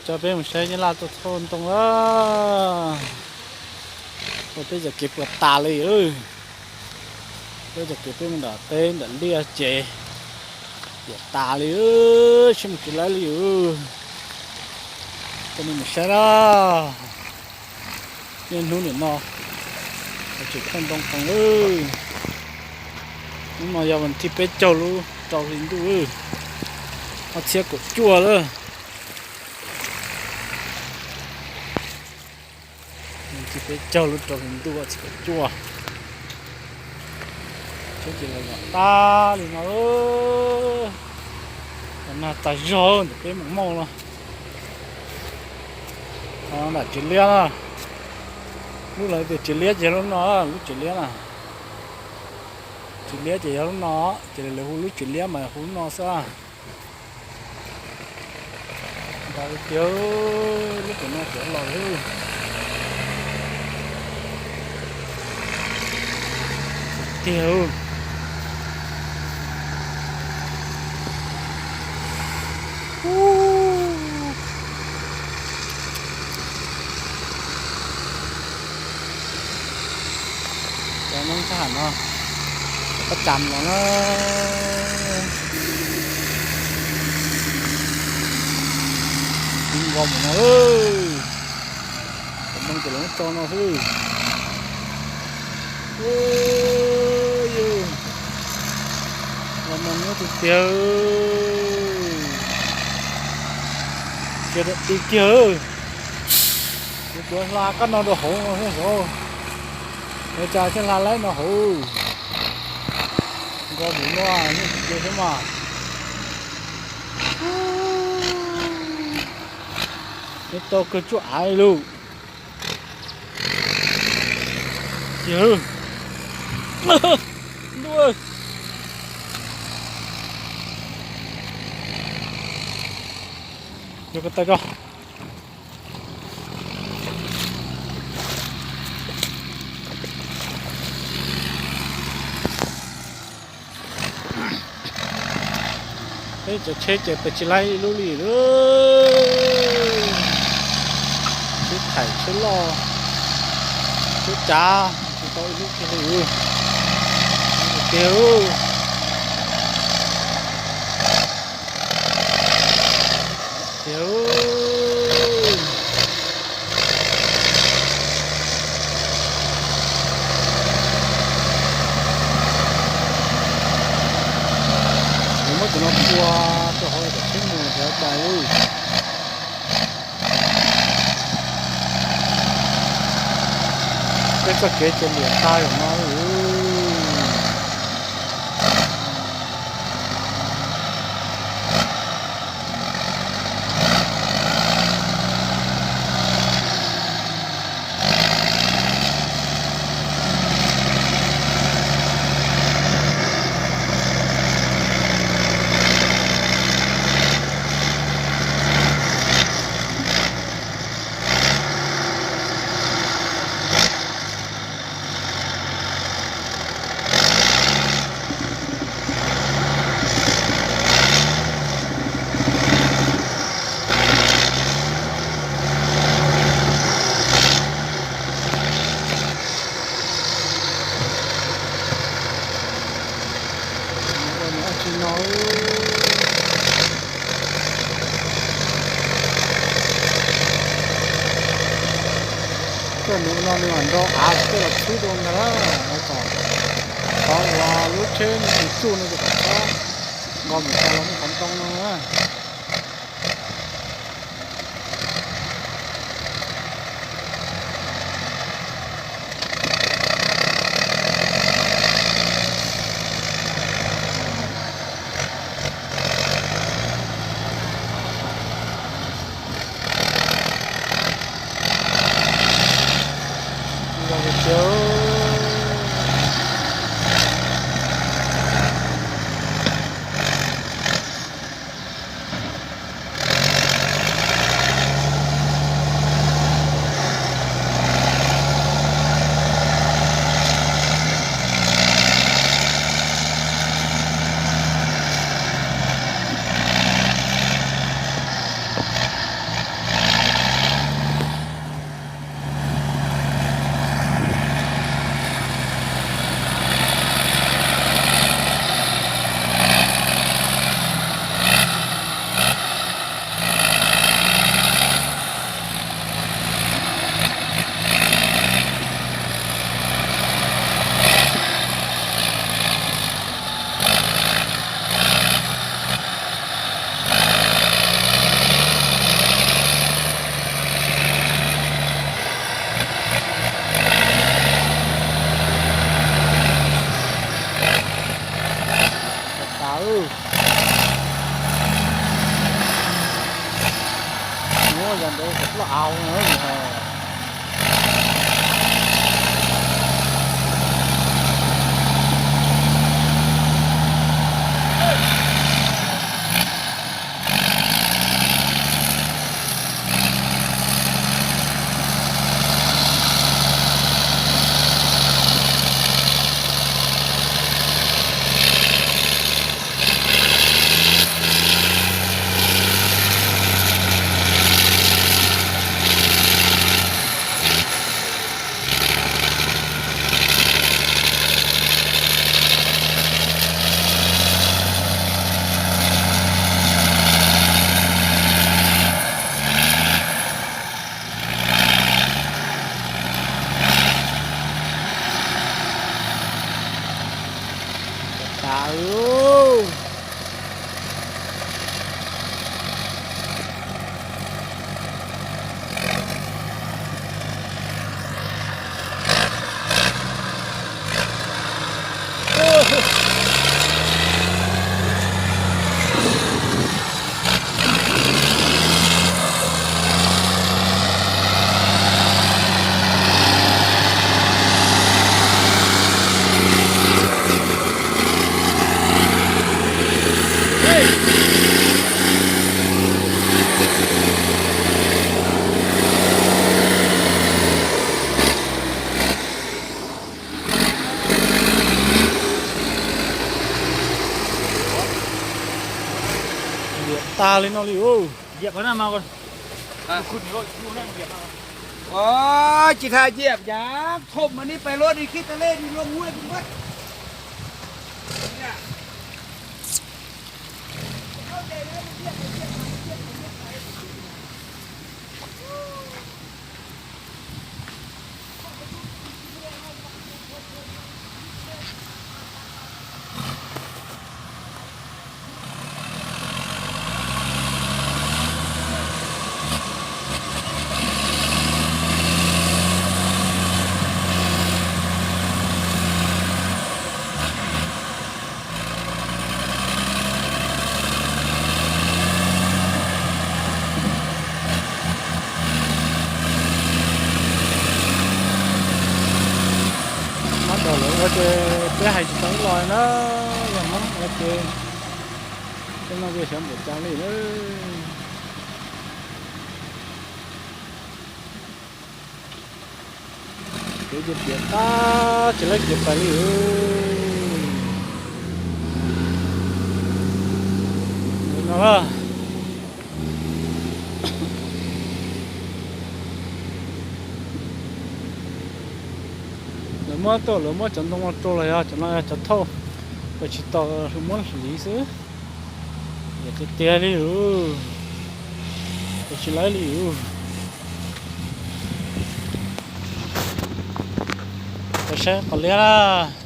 Coj peb mus saib nyab laj tuaj thauj ntoo lawm. Ua peb cov kev puas tas li. Peb cov kev peb mus nram teb nram liaj ces puas tas li, saib mus tsis laib li. Coj nej mus saib na. Niaj hnub nim no tseem thauj ntoo qees lawm. Hnub no yog vas thib peb caug lub rau hli ntuj, ob txhiab kaum cuaj lawm. Vas thib peb caug lub rau hli ntuj ob txhiab kaum cuaj. Tsheb ces los zom tag li no. Los nag tas zog ntawm peb mus mauj no. Nram tsev liab na. Lub lawv tias tsev liab ces lub no, lub tsev liab na. Tsev liab ces yog lub no, ces lawv hu lub tsev liab mas hu lub no xwb. Nrau tiag, lub pem no cov los tiag. Cov noob sab ham no, pob tsam los na. Nqos mus no, cov ntoo ces lawv muab tso no xwb. Yog los mas nyob tiag tiag, kiag dawm ti kiag. Kuv tsuav hla kab no rau hauv no thiab sav. Ua cas thiaj hla laib no hauv. Nqos mus no, nyob tiag tiag xwb mas. Nyob tau kawg tsuaj av li lawm. Tiag, ntuj, yog ko taw ko. Peb cov tsheb ces pes tsis laib ib lub li lawm. Tsheb thaim, tsheb loj, tsheb cav, tsis tau ib lub kiag li. Tiag, tiag. Kuv muab cov no pua rau hauv kom tsheb mus xyov cas li. Peb txoj kev ces liam tag zaum no li. Ua nws dab tsi no. Tej nws no nws mam nrau av tej los txhub rau ntag na. Thov uas lub tsheb nws tsuj no ces kom txhob nqos mus txog los muaj qhov ntoo no na. Yog ntawd loj au. Tas. Liam tag li no li. Tsis tas, yam yam thom mas nws pais luaj, nws khib tas lej nws luaj muab nws muab. Mab daus lawv ua ces peb hais tsis tau ib los na, yog Hmoob ua ces tej no ces xyov npaum cas li na. Kev ces piam tag tsis laib kev pais li no. Lawv muab tuaj, lawv muab cov ntoo no rau los yog cov no yog cov thauj, lawv tsis tau muab hliv xwb. Tiag tiag li, lawv tsis laib li. Saib qhov liab na.